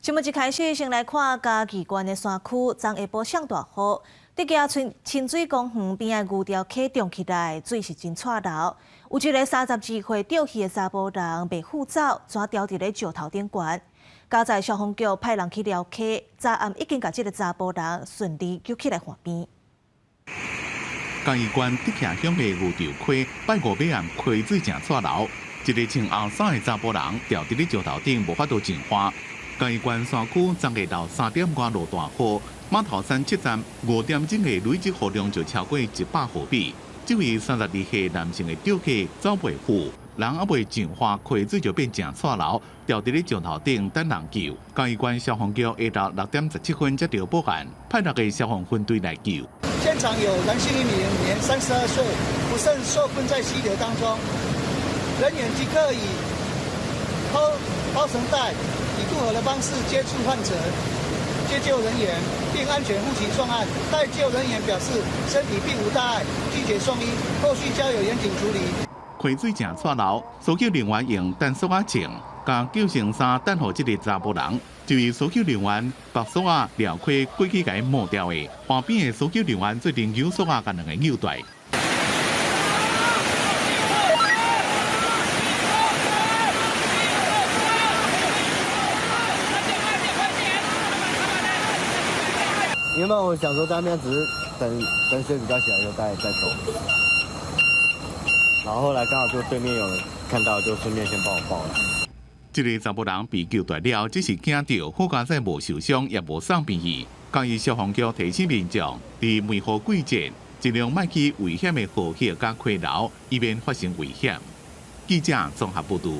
新聞一開始，先來看嘉義縣的山區，昨下晡上大雨，佇嘉清清水公園邊的牛潮溪漲起來，水是真掣流。有一个32歲釣魚的查埔人袂赴走，怎牢佇咧石頭頂懸。佳哉消防局派人去撩溪，昨暗已經共這个查埔人順利救起來岸邊。嘉義縣竹崎鄉的牛潮溪，拜五尾暗溪水誠掣流，一个穿紅衫的查埔人牢佇咧石頭頂，無法度進岸。嘉義縣山區昨下晝3點外落大雨，馬頭山測站5點鐘的累積雨量就超過100毫米。這位32歲男性的釣客走袂赴，人猶未上岸，溪水就變誠掣流，牢佇咧石頭頂等人救。嘉義縣消防局下晝6點17分接到報案，派六个消防分隊來救。現場有男性一名，年32歲，不慎受困在溪流當中，人員即刻以拋拋繩帶以渡河的方式接觸患者，接救人員，並安全護其上岸。待救人員表示身體並無大礙，拒絕送醫，後續交由員警處理。溪水誠掣流，搜救人員用單索仔繩共救生衫等候這个查埔人。這位搜救人員縛索仔掠溪過去共伊摸掉的，岸邊的搜救人員做陣扭索仔共兩个扭斷。原本我想說在那邊只是等等水比較起來就再走，然後後來剛好就對面有人看到，就順便先幫我報了。這个查埔人被救蹛了，只是驚著，好佳哉無受傷，也無送病院。嘉義消防局提醒民眾，佇梅雨季節，盡量莫去危險的河溪佮溪流，以免發生危險。記者綜合報導。